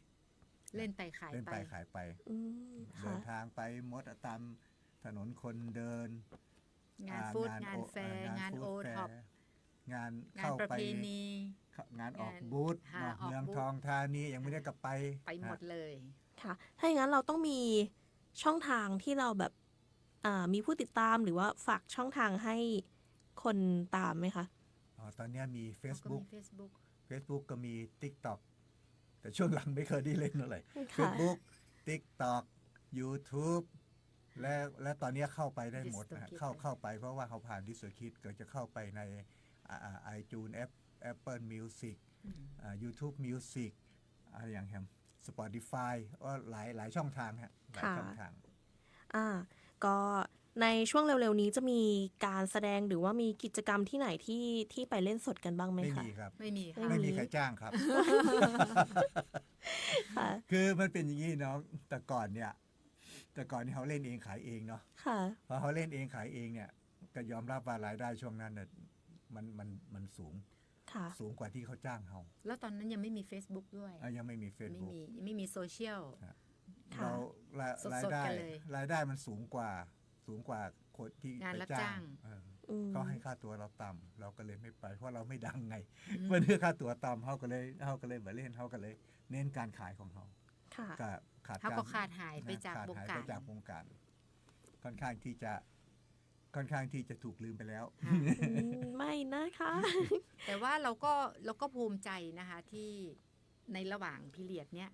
เล่นไปขายไป เล่นไปขายไป อืม ค่ะ เดินทางไปหมดอะ ตามถนนคนเดิน งาน อ่า ฟู้ด งาน งาน โอ แฟร์ เอ่อ งาน งาน ฟู้ด โอ แฟร์ ท็อป งาน งาน เข้าไป ประเพณี งานออก งาน บูธ หา เนาะ ออก เมืองทองธานี ยังไม่ได้กลับไป ไปหมด ฮะ เลย ค่ะ ถ้าอย่างนั้นเราต้องมีช่องทางที่เราแบบ อ่า มีผู้ติดตามหรือว่าฝากช่องทางให้คนตามไหมคะ อ๋อ ตอนเนี้ยมีเฟซบุ๊ก ก็มีเฟซบุ๊ก เฟซบุ๊กก็มีติ๊กต็อก แต่ช่วงหลังไม่เคยได้เล่นเท่าไหร่ ค่ะ เฟซบุ๊ก ติ๊กต็อก ยูทูบ และ และตอนเนี้ยเข้าไปได้หมดนะฮะ ดิสโทรคิด เข้า เข้าไป เพราะว่าเฮาผ่านดิสโทรคิด ก็จะเข้าไปใน อ่า อ่า ไอจูน แอป แอปเปิ้ลมิวสิก อืม อ่า ยูทูบมิวสิก อะไรอย่างแฮม สปอติฟาย ก็หลาย หลายช่องทางฮะ หลาย ค่ะ ช่องทาง อ่า ก็ในช่วงเร็วๆ นี้จะมีการแสดงหรือว่ามีกิจกรรมที่ไหนที่ ที่ไปเล่นสดกันบ้างไหมคะ ไม่มีครับ ไม่มีค่ะ ไม่มี ไม่มีใครจ้างครับ ค่ะ คือมันเป็นอย่างนี้เนาะ แต่ก่อนเนี่ย แต่ก่อนนี่เฮาเล่นเองขายเองเนาะ ค่ะ พอเฮาเล่นเองขายเองเนี่ย ก็ยอมรับว่ารายได้ช่วงนั้นน่ะ มัน มัน มันสูง ค่ะ สูงกว่าที่เขาจ้างเฮา แล้วตอนนั้นยังไม่มีเฟซบุ๊กด้วย อ่ะ ยังไม่มีเฟซ ไม่ บุ๊ก มี ยังไม่มีโซเชียล ฮะ ค่ะ เรา ราย สดๆ รายได้ กันเลย รายได้มันสูงกว่า สูงกว่าคนที่ งาน ไป รับ จ้าง จ้าง เออ อืม เขาให้ค่าตั๋วเราต่ำ เราก็เลยไม่ไป เพราะเราไม่ดังไง อืม เปิ้นให้ค่าตั๋วต่ำ เฮาก็เลย เฮาก็เลยบ่เล่น เฮาก็เลยเน้นการขายของเฮา ค่ะ ก็ขาด เฮาก็ การ ขาดหายไป นะ จาก ขาดหายไป วงการ จากวงการ ค่อนข้างที่จะ ค่อนข้างที่จะถูกลืมไปแล้ว ค่ะ อืม ไม่นะคะ แต่ว่าเราก็ เราก็ภูมิใจนะคะ ที่ในระหว่างพีเรียดเนี้ย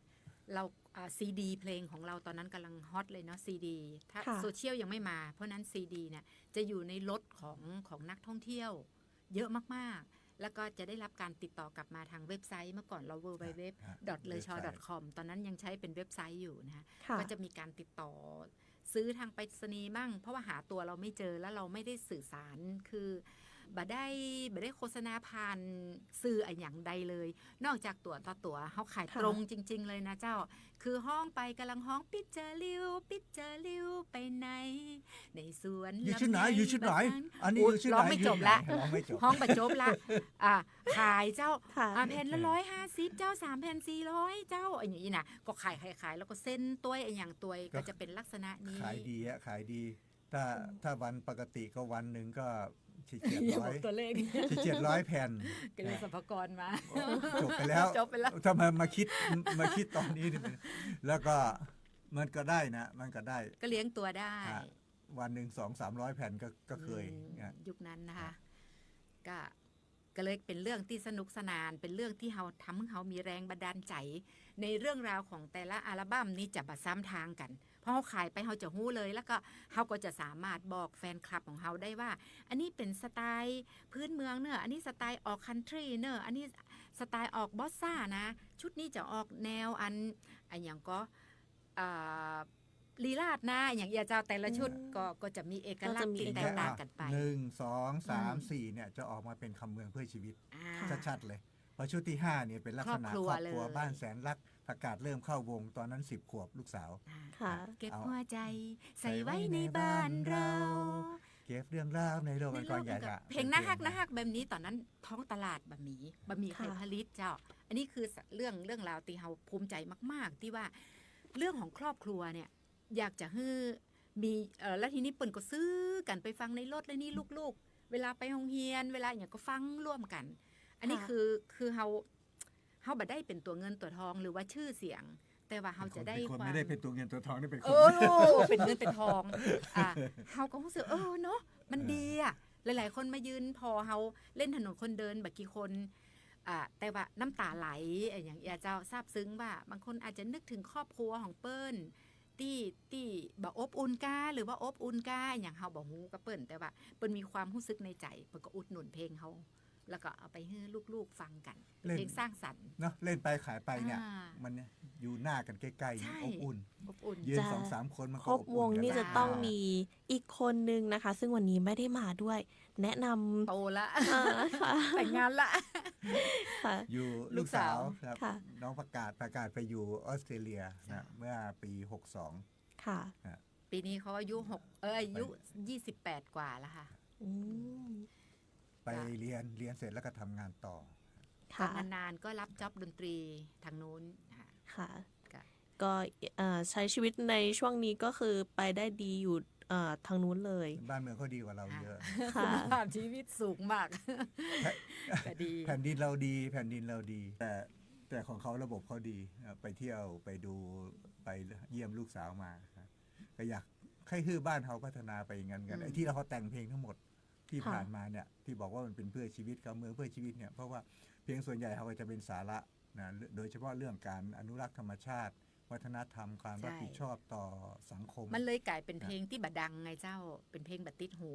เรา อ่า ซีดีเพลงของเราตอนนั้นกำลังฮอตเลยเนาะ ซีดี ถ้า ค่ะ โซเชียลยังไม่มา เพราะฉะนั้นซีดีเนี่ยจะอยู่ในรถของ ของนักท่องเที่ยวเยอะมากๆ แล้วก็จะได้รับการติดต่อกลับมาทางเว็บไซต์ เมื่อก่อนเรา ดับเบิลยู ดับเบิลยู ดับเบิลยู ดอท เลอชอ ดอท คอม ตอนนั้นยังใช้เป็นเว็บไซต์อยู่นะคะ ค่ะ ก็จะมีการติดต่อ ซื้อทางไปรษณีย์มั่ง เพราะว่าหาตั๋วเราไม่เจอ แล้วเราไม่ได้สื่อสาร คือบ่ได้ บ่ได้โฆษณาผ่านสื่ออะหยังใดเลย นอกจากตั๋วต่อตั๋ว เฮาขาย ค่ะ ตรงจริงๆ เลยนะเจ้า คือฮ้องไป กำลังฮ้อง ปิดเจอริ้ว ปิดเจอริ้วไปไหน ในสวน อยู่ที่ไหน ลำไย อยู่ที่ไหน บ้าน อันนี้ โอ้ อยู่ที่ไหน ร้องไม่จบละ อยู่ที่ไหน ร้องไม่จบ ฮ้องบ่จบละ อ่า ขายเจ้า ค่ะ อ่า แผ่นละ อืม ร้อยห้าสิบเจ้า สามแผ่น สี่ร้อยเจ้า อะหยังอี้นะ ก็ขาย ขาย ขาย แล้วก็เซ็นตวย อะหยังตวย ก็ ก็จะเป็นลักษณะนี้ ขายดีอะ ขายดี ถ้า อืม ถ้าวันปกติก็วันหนึ่งก็เฉียดๆ อย่าบอก ร้อย ตัวเลข เฉียดๆ ร้อยแผ่น ก็เลย นะ สรรพากรมา จบไปแล้ว จบไปแล้ว ทำไมมาคิด มาคิดตอนนี้นี่ แล้วก็มันก็ได้นะ มันก็ได้ ก็เลี้ยงตัวได้ ฮะ วันหนึ่งสองสามร้อยแผ่นก็ ก็เคย อืม นะ ยุคนั้นนะคะ ฮะ ก็ ก็เลยเป็นเรื่องที่สนุกสนาน เป็นเรื่องที่เฮา ทำให้เฮามีแรงบันดาลใจ ในเรื่องราวของแต่ละอัลบั้มนี่จะบ่ซ้ำทางกัน เพราะเฮาขายไปเฮาจะฮู้เลย แล้วก็เฮาก็จะสามารถบอกแฟนคลับของเฮาได้ว่า อันนี้เป็นสไตล์พื้นเมืองเนอะ อันนี้สไตล์ออกคันทรีเนอะ อันนี้สไตล์ออกบอสซ่านะ ชุดนี้จะออกแนวอัน อะหยังก็ เอ่อ ลีลาดนะ อย่างเอี้ยเจ้า แต่ละชุด อืม ก็ ก็จะมีเอกลักษณ์ ก็จะมี ที่แตกต่างกันไป อ่ะ หนึ่ง สอง สาม อืม สี่ เนี่ย จะออกมาเป็นคำเมืองเพื่อชีวิต อ่า ชัดๆ เลย พอชุดที่ห้าเนี่ยเป็นลักษณะ ครอบครัว ครอบครัว เลย บ้านแสนรัก ประกาศเริ่มเข้าวง ตอนนั้นสิบขวบ ลูกสาว อ่า ค่ะ เก็บ เอา หัวใจใส่ไว้ในบ้านเรา เก็บเรื่องราวในโลกอันกว้างใหญ่ ค่ะ เพลงน่าฮัก น่าฮักแบบนี้ ตอนนั้นท้องตลาดบ่มี บ่มีใคร ค่ะ ผลิตเจ้า อันนี้คือเรื่อง เรื่องราวที่เฮาภูมิใจมากๆ ที่ว่าเรื่องของครอบครัวเนี่ย อยากจะหื้อมี เอ่อ แล้วทีนี้เปิ้นก็ซื้อกั๋นไปฟังในรถ แล้วนี่ลูกๆ เวลาไปโฮงเฮียน เวลาอะหยังก็ฟังร่วมกั๋น อันนี้ ค่ะ คือ คือเฮา เฮาบ่ได้เป็นตั๋วเงินตั๋วทองหรือว่าชื่อเสียง แต่ว่าเฮาจะได้ เป็นคน เป็นคน ความ ไม่ได้เป็นตั๋วเงินตั๋วทอง นี่เป็นคน เออ เป็นเงินเป็นทอง อ่ะ เฮาก็ฮู้สึก เออ เนาะ มัน เออ ดีอะ หลายๆ คนมายืนผ่อเฮาเล่นถนนคนเดินบ่กี่คน อ่ะ แต่ว่าน้ำต๋าไหล อะหยังเอี้ยเจ้า ซาบซึ้งว่าบางคนอาจจะนึกถึงครอบครัวของเปิ้น ตี้ ตี้บ่อบอุ่นก้า หรือว่าอบอุ่นก้า อย่างเฮาบ่ฮู้กับเปิ้น แต่ว่าเปิ้นมีความฮู้สึกในใจ๋ เปิ้นก็อุดหนุนเพลงเฮา แล้วก็เอาไปหื้อลูกๆฟังกั๋น เป็นเพลงสร้างสรรค์ เล่น เนาะ เล่นไปขายไปเนี่ย อ่า มันเนี่ย อยู่หน้ากั๋นใก้ๆ ใจ้ อบอุ่น อบอุ่น ยืน เจ้า สองสามคนมันก็อบอุ่นกั๋น ครบวงนี่จะต้องมีอีกคนนึงนะคะ ซึ่งวันนี้ไม่ได้มาด้วย แนะนำ โตละ อ่า ค่ะ แต่งงานละ ค่ะ อยู่ ลูกสาว ลูกสาวครับ ค่ะ น้องผักกาด ผักกาดไปอยู่ออสเตรเลียนะ เจ้า เมื่อปี๋หกสอง ค่ะ ฮะ ปี๋นี้เขาอายุหก เอ้ย อายุ ไป ยี่สิบแปดกว่าแล้วค่ะ อืม ไป เจ้า เรียน เรียนเสร็จแล้วก็ทำงานต่อ ค่ะ นานๆก็รับจ็อบดนตรีทางนู้นค่ะ ค่ะ ค่ะ ก็ เอ่อ ใช้ชีวิตในช่วงนี้ก็คือไปได้ดีอยู่ เอ่อ ทางนู้นเลย บ้านเมืองเขาดีกว่าเราเยอะ ค่ะ คุณภาพชีวิตสูงมาก แผ่น- ก็ดี แผ่นดินเราดี แผ่นดินเราดี แต่ แต่ของเขาระบบเขาดี เอ่อ ไปเที่ยว ไปดู ไปเยี่ยมลูกสาวมาครับ ก็อยากให้หื้อบ้านเฮาพัฒนาไปอย่างนั้นกั๋น อืม ไอ้ที่เราแต่งเพลงทั้งหมดที่ ค่ะ ผ่านมาเนี่ย ที่บอกว่ามันเป็นเพื่อชีวิต เขาเมืองเพื่อชีวิตเนี่ย เพราะว่าเพลงส่วนใหญ่เฮาก็จะเป็นสาระนะ โดยเฉพาะเรื่องการอนุรักษ์ธรรมชาติ วัฒนธรรม ความรับผิดชอบต่อสังคม ใช่ มันเลยก๋ายเป๋นเพลงตี้บ่ดังไงเจ้า เป๋นเพลงบ่ติดหู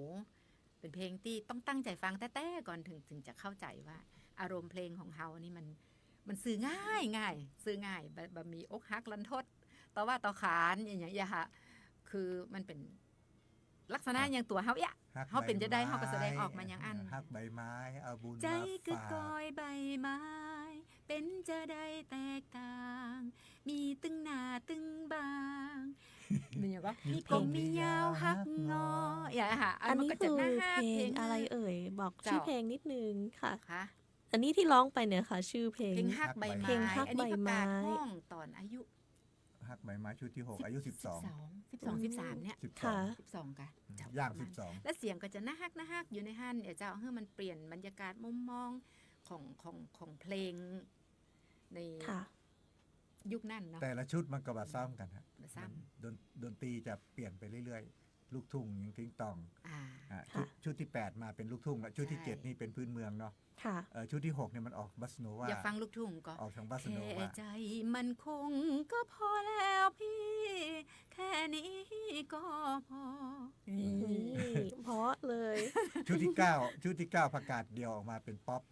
เป๋นเพลงตี้ต้องตั้งใจ๋ฟังแต๊ๆก่อน เถิง เถิงจะเข้าใจ๋ว่าอารมณ์เพลงของเฮานี่มัน มันสื่อง่ายๆ สื่อง่าย บ่ บ่มีอกหักรันทด ต่อว่าต่อขาน อย่างเงี้ย เยียะค่ะ คือมันเป๋นลักษณะ อ่ะ อย่างตั๋วเฮาเยียะ ฮัก เฮาเป๋นจาใด ใบไม้ เฮาก็แสดงออกมาอย่างอั้น ฮักใบไม้ เอาบุญมาฝาก ใจ๋กึ๊กก้อยใบไม้ เป๋นจาใดแตกต่าง มีตึงหนาตึงบาง มีอย่างก็ มีผมมียาวฮักงอ อย่างเงี้ยค่ะ อันนี้มันก็จะน่าฮัก คือเพลง เพลง อะไรเอ่ย บอกชื่อ เจ้า เพลงนิดนึงค่ะ ค่ะ อันนี้ที่ร้องไปเนี่ยค่ะ ชื่อเพลง เพลงฮักใบไม้ เพลงฮักใบไม้ อันนี้ผักกาดฮ้องต๋อนอายุ ฮักใบไม้ชุดตี้หก สิบ- อายุสิบสอง สิบสอง สิบสอง สิบสามเนี่ย สิบสอง ค่ะ สิบสองก่ะ ย่าง ประมาณ สิบสอง แล้วเสียงก็จะน่าฮัก น่าฮักอยู่ในหั้น เดี๋ยวจะหื้อมันเปลี่ยนบรรยากาศมุมมองของ ของ ของเพลงใน ค่ะ ยุคนั้นเนาะ แต่ละชุดมันก็บ่ซ้ำกั๋นฮะ บ่ซ้ำ มันดน- ดนตรีจะเปลี่ยนไปเรื่อยๆ ลูกทุ่งยังติ๊งต่อง อ่า อ่ะ ค่ะ ชุด ชุดตี้แปดมาเป๋นลูกทุ่งละ ชุดตี้ ใช่ เจ็ดนี่เป๋นพื้นเมืองเนาะ ค่ะ เอ่อ ชุดตี้หกเนี่ยมันออกบอสโนวา อยากฟังลูกทุ่งก็ ออกทางบอสโนวา แค่ใจมั่นคงก็พอแล้วพี่ แค่นี้ก็พอ นี่ นี่ เพราะเลย ชุดตี้เก้า ชุดตี้เก้าผักกาดเดี่ยวออกมาเป๋นป๊อป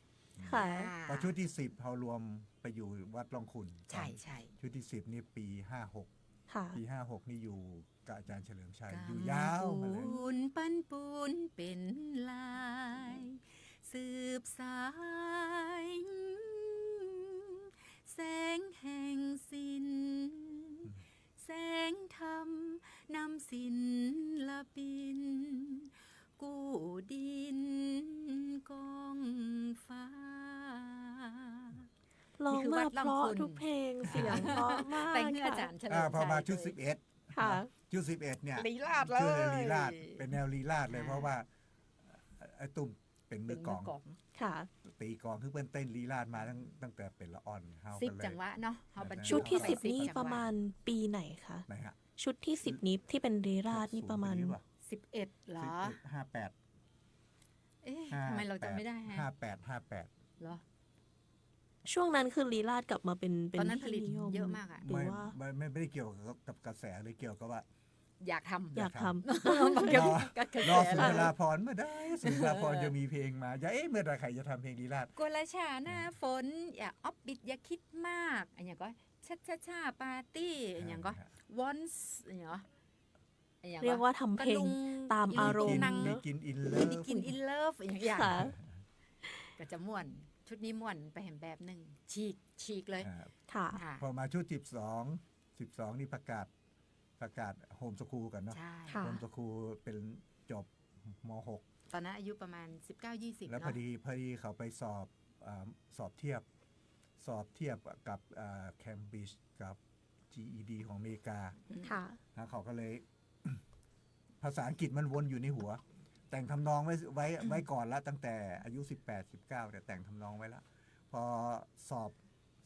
ค่ะ อ่า พอชุดตี้สิบเฮารวมไปอยู่วัดร่องขุ่น ใช่ ใช่ ชุดตี้สิบนี่ปี๋ห้าหก ค่ะ ปี๋ห้าหกนี่อยู่กับอาจ๋ารย์เฉลิมชัย อยู่ยาวมาเลย กำปูนปันปูนเป๋นลาย สืบสาย แสงแห่งศิลป์ อืม แสงธรรมนำศิลปิน กู้ดินก้องฟ้า ร้องมาเพราะทุกเพลง นี่คือวัดร่องขุ่น เสียงเพราะมาก แต่งหื้ออาจ๋ารย์เฉลิมชัย อ่า พอมาชุด เลย สิบเอ็ด ค่ะ ชุดสิบเอ็ดเนี่ย ลีลาศเลย ชุดลีลาศ เป๋นแนวลีลาศเลย อ่า เพราะว่า ไอ้ตุ้มเป๋นมือกลอง เป๋นมือกลอง ค่ะ ตี๋กลอง คือเปิ้นเต้นลีลาศมาตั้ง ตั้งแต่เป๋นละอ่อน เฮา สิบ ก็เลย จังหวะเนาะ เฮาบรรจุ ชุดตี้สิบ เข้าไป สิบ นี่ จังหวะ ประมาณปี๋ไหนคะ ไหนฮะ ชุดตี้สิบนี้ตี้เป๋นลีลาศนี่ประมาณ หกศูนย์ปี๋หรือเปล่า สิบเอ็ดเหรอ สิบเอ็ด ห้าแปด เอ๊ะ ห้าแปด ทำไมเราจำไม่ได้ฮะ ห้าแปด ห้าแปด เหรอ ช่วงนั้นคือลีลาศกลับมาเป๋น เป๋น ตอนนั้นผลิต ตี้นิยม เยอะมากอะ หรือว่า ไม่ ไม่ ไม่ได้เกี่ยวกับกระแสเลย เกี่ยวกับว่า อยากทำ อยากทำ อยากทำ รอ กระแส รอสุนทราภรณ์ เมื่อใดสุนทราภรณ์ เออ จะมีเพลงมา อย่า เอ๊ะ เมื่อใดใครจะทำเพลงลีลาศ กัวลาชาหน้าฝน อย่าออฟบิท อย่าคิดมาก อะหยังก็ ชะชะชาปาร์ตี้ อะหยังก็ อ่า วอนซ์ อะหยังก็ อะหยังก็ เรียกว่าทำเพลง ตะลุง ตามอารมณ์ Begin เนอะ Begin in Love Begin in Love อะหยัง ค่ะ ก็จะม่วน ชุดนี้ม่วนไปแหมแบบนึ่ง ฉีก ฉีกเลย อ่า ค่ะ ค่ะ พอมาชุดสิบสอง สิบสองนี่ผักกาด ผักกาดโฮมสคูลก่อนเนาะ ใช่ ค่ะ โฮมสคูลเป๋นจบ ม.หก ตอนนั้นอายุประมาณสิบเก้า ยี่สิบ แล้วพอ เนาะ ดี พอดีเขาไปสอบ อ่า สอบเทียบ สอบเทียบกับ อ่า Cambridge กับ จีอีดี ของอเมริกา ค่ะ แล้วเขาก็เลย ภาษาอังกฤษมันวนอยู่ในหัว แต่งทำนองไว้ ไว้ ไว้ก่อนละ ตั้งแต่อายุสิบแปด สิบเก้าเนี่ย แต่งทำนองไว้ละ พอสอบ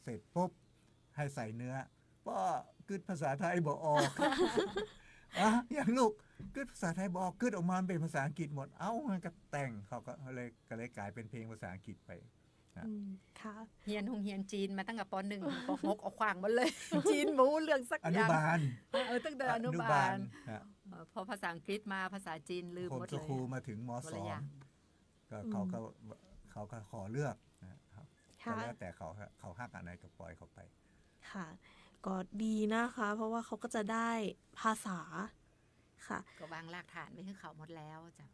เสร็จปุ๊บ ให้ใส่เนื้อ ป้อกึ๊ดภาษาไทยบ่ออก อะ อย่างลูก กึ๊ดภาษาไทยบ่ออก กึ๊ดออกมาเป๋นภาษาอังกฤษหมด เอ้า มันก็แต่ง เขาก็เลย ก็เลยก๋ายเป๋นเพลงภาษาอังกฤษไป อืม ค่ะ เฮียนโฮงเฮียนจีนมาตั้งแต่ ป.หนึ่ง ถึง ป.หก เอาขว้างหมดเลย จีนบ่ฮู้เรื่องสักอย่าง อนุบาล เออ ตั้งแต่อนุบาล อนุบาล ฮะ เออ พอภาษาอังกฤษมา ภาษาจีนลืมหมดเลย โฮมสคูลมาถึง ม.สอง คนละอย่าง ก็เขาก็ อืม เขาก็ขอเลือกนะครับ ค่ะ ก็แล้วแต่เขาฮะ เขาฮักอันไหนก็ปล่อยเขาไป ค่ะ ก็ดีนะคะ เพราะว่าเขาก็จะได้ภาษา ค่ะ ก็วางรากฐานไว้หื้อเขาหมดแล้วเจ้า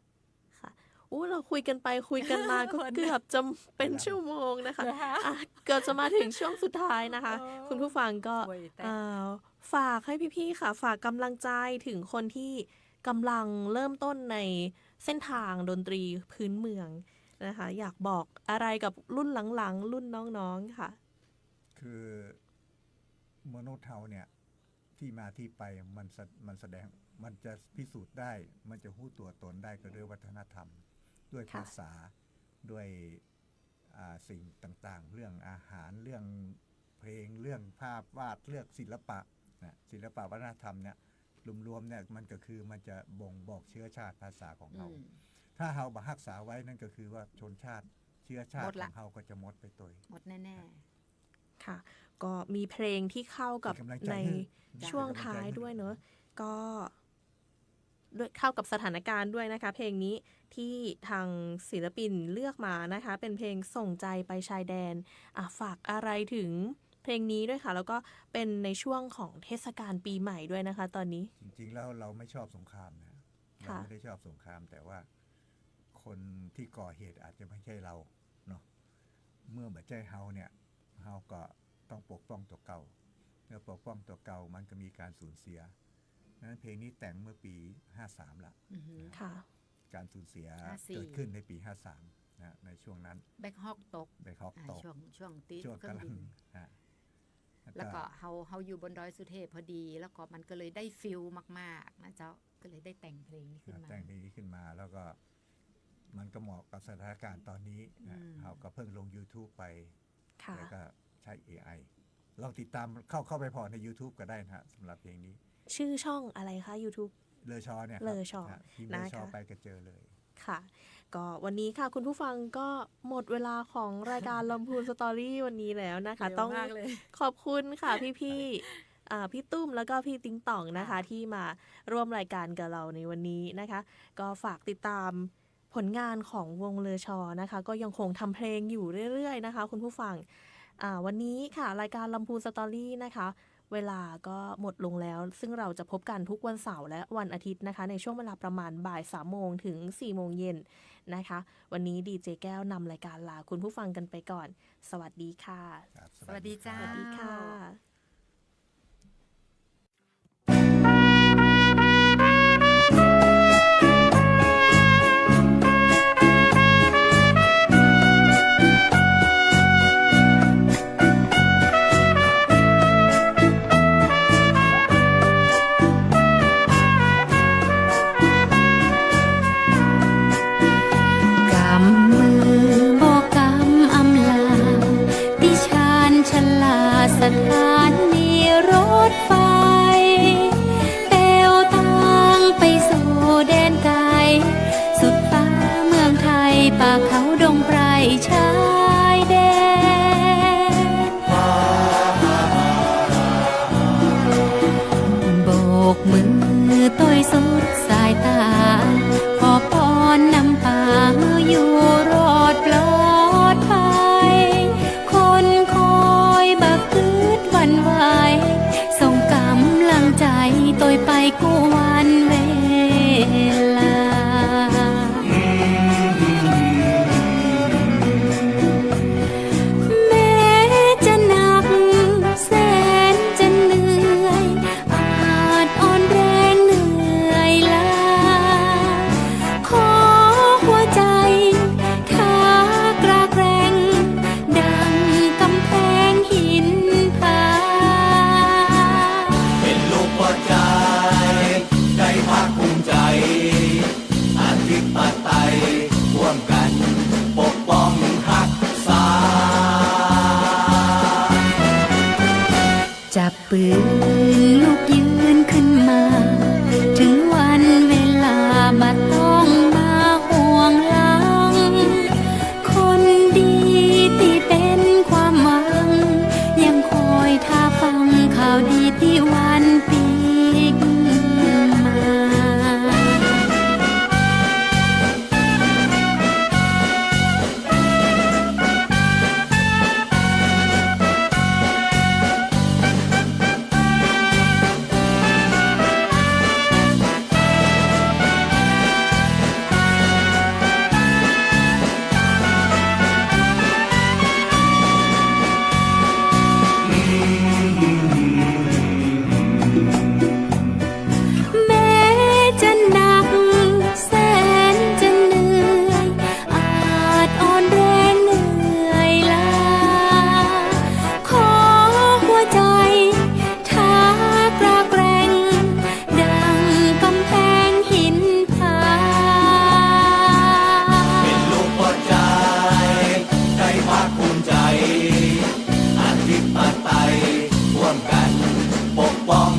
ค่ะ อู้ เราคุยกันไปคุยกันมาก็ วันนี้ เกือบจะเป็นชั่วโมงนะคะ เหรอคะ อ่ะ เกือบจะมาถึงช่วงสุดท้ายนะคะ โอ้ คุณผู้ฟังก็ โอ้ย แต่ อ่า ฝากให้พี่ๆ ค่ะ ฝากกำลังใจถึงคนที่กำลังเริ่มต้นในเส้นทางดนตรีพื้นเมืองนะคะ อยากบอกอะไรกับรุ่นหลังๆ รุ่นน้องๆ ค่ะ คือมนุษย์เฮาเนี่ย ที่มาที่ไปมันสะ-, มันแสดง มันจะพิสูจน์ได้ มันจะฮู้ตั๋วตนได้ก็ด้วยวัฒนธรรม ด้วย ค่ะ ภาษา ด้วย อ่า สิ่งต่างๆ เรื่องอาหาร เรื่องเพลง เรื่องภาพวาด เรื่องศิลปะนะ ศิลปะวัฒนธรรมเนี่ย รวมๆ เนี่ย มันก็คือมันจะบ่งบอกเชื้อชาติภาษาของเฮา อืม ถ้าเฮาบ่ฮักษาไว้ นั่นก็คือว่าชนชาติ เชื้อชาติ หมดละ ของเฮาก็จะหมดไปโตย หมดแน่ๆ ค่ะ ก็มีเพลงที่เข้ากับ เป็นกำลังใจ ใน หื้อ ช่วงท้ายด้วยเนาะ จ้ะ เป็นกำลังใจหื้อ ก็ ด้วย เข้ากับสถานการณ์ด้วยนะคะ เพลงนี้ที่ทางศิลปินเลือกมานะคะ เป็นเพลงส่งใจไปชายแดน อ่ะ ฝากอะไรถึงเพลงนี้ด้วยค่ะ แล้วก็เป็นในช่วงของเทศกาลปีใหม่ด้วยนะคะ ตอนนี้ จริงๆ แล้วเราไม่ชอบสงครามนะ ค่ะ เราไม่ได้ชอบสงคราม แต่ว่าคนที่ก่อเหตุอาจจะไม่ใช่เราเนาะ เมื่อบ่ใจ้เฮาเนี่ย เฮาก็ต้องปกป้องตั๋วเก่า เมื่อปกป้องตั๋วเก่ามันก็มีการสูญเสีย นั้นเพลงนี้แต่งเมื่อปี ห้าสาม ละ อือหือ นะ ค่ะ การสูญเสีย ห้าสี่ เกิดขึ้นในปี ห้าสาม นะ ในช่วงนั้น แบล็คฮอคตก แบล็คฮอค อ่า ตก ช่วง ช่วงตี้ ช่วง เครื่องบิน กำลัง ฮะ แล้วก็ แล้วก็เฮา เฮาอยู่บนดอยสุเทพพอดี แล้วก็มันก็เลยได้ฟีลมากๆ นะเจ้า ก็เลยได้แต่งเพลงนี้ขึ้นมา แต่งเพลงนี้ขึ้นมา แล้วก็มันก็เหมาะกับสถานการณ์ตอนนี้นะ อืม เฮาก็เพิ่งลงยูทูบไป ค่ะ แล้วก็ใช้เอไอ ลองติดตาม เข้า เข้าไปผ่อในยูทูบก็ได้นะฮะ สำหรับเพลงนี้ ชื่อช่องอะไรคะ ยูทูบ เลอชอเนี่ยครับ เลอชอ ฮะ พิมพ์เลอชอ นะคะ ไปก็เจอเลย ค่ะ ก็วันนี้ค่ะ คุณผู้ฟังก็หมดเวลาของรายการลำพูนสตอรี่วันนี้แล้วนะคะ เร็วมากเลย ต้องขอบคุณค่ะ พี่ๆ อ่า พี่ตุ้มแล้วก็พี่ติ๊งต่องนะคะ ค่ะ ที่มาร่วมรายการกับเราในวันนี้นะคะ ก็ฝากติดตามผลงานของวงเลอชอนะคะ ก็ยังคงทำเพลงอยู่เรื่อยๆ นะคะ คุณผู้ฟัง อ่า วันนี้ค่ะ รายการลำพูนสตอรี่นะคะ เวลาก็หมดลงแล้ว ซึ่งเราจะพบกันทุกวันเสาร์และวันอาทิตย์นะคะ ในช่วงเวลาประมาณบ่ายสามโมงถึงสี่โมงเย็นนะคะ วันนี้ดีเจแก้วนำรายการลาคุณผู้ฟังกันไปก่อน สวัสดีค่ะ ครับ สวัสดี สวัสดีค่ะ สวัสดีค่ะ กำมือบอกกำอำลา ตี้ชานชาลาสถานีรถไฟ แป๋วตางไปสู่แดนไกล สุดฟ้าเมืองไทย ป่าเขาดงไพรชายแดน โบกมือตวยสุดสายต๋า ขอปอนนำพาหื้ออยู่รอดปลอดภัย คนคอยบ่กึ๊ดหวั่นไหว ส่งก๋ำลังใจ๋ตวยไปกู้วันเวลา แม้จะหนักแสนจะเหนื่อย อาจอ่อนแรงเหนื่อยล้า ขอหัวใจ๋ถ้ากล้าแกร่ง ดังก๋ำแพงหินผา เป๋นลูกหัวใจ๋ ใจ๋ภาคภูมิใจ๋ อธิปไตยร่วมกั๋นปกป้องฮักษา จับปืนลุกยืนขึ้นมา เถิงวันเวลาบ่ต้องมาห่วงหลัง คนดีตี้ ดีตี้วันปิ๊กมา แม้จะหนักแสนจะเหนื่อย อาจอ่อนแรงเหนื่อยล้า ขอหัวใจ ถ้ากล้าแกร่งดังกำแพงหินผา เป๋นลูกป้อจาย ได้ภาคภูมิใจ๋ อธิปไตยร่วมกั๋นปกป้อง